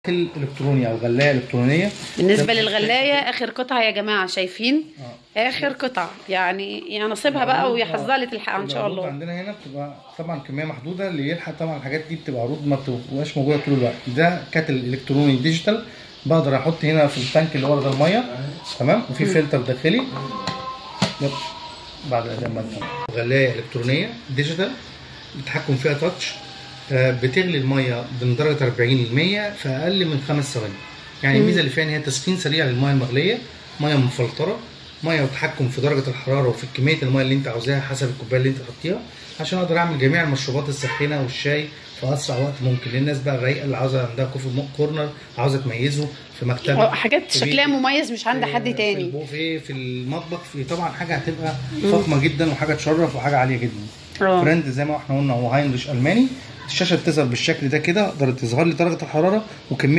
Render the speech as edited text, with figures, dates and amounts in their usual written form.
الكتروني او غلايه الكترونية. بالنسبة للغلايه اخر قطعه يا جماعة، شايفين اخر قطعه، يعني يا نصيبها بقى ويا حظها اللي تلحقها ان شاء الله. عندنا هنا بتبقى طبعا كمية محدودة، اللي يلحق طبعا الحاجات دي بتبقى عروض ما بتبقاش موجودة طول الوقت. ده kettle الكتروني digital، بقدر احط هنا في ال tank اللي ورا ده المية، تمام، وفي فلتر داخلي. بعد الاذان. غلايه الكترونية digital، التحكم فيها touch، بتغلي المية من درجه 40 ل 100 في اقل من 5 ثواني. يعني الميزة اللي فيها ان هي تسخين سريع للمية المغليه، مية مفلتره، مية وتحكم في درجه الحرارة وفي كمية المية اللي انت عاوزاها حسب الكوباية اللي انت تحطيها، عشان اقدر اعمل جميع المشروبات الساخنة والشاي في اسرع وقت ممكن. للناس بقى الرايقه اللي عاوزه عندها coffee corner، عاوزه تميزه في مكتبه، حاجات شكلها مميز مش عند حد تاني، في البوفيه، في المطبخ، في طبعا حاجة هتبقى فخمة جدا وحاجه تشرف وحاجه عالية جدا. brand زي ما احنا قلنا هو هاينريش الماني. الشاشة بتظهر بالشكل ده كده، اقدر تظهر لي درجه الحرارة وكمية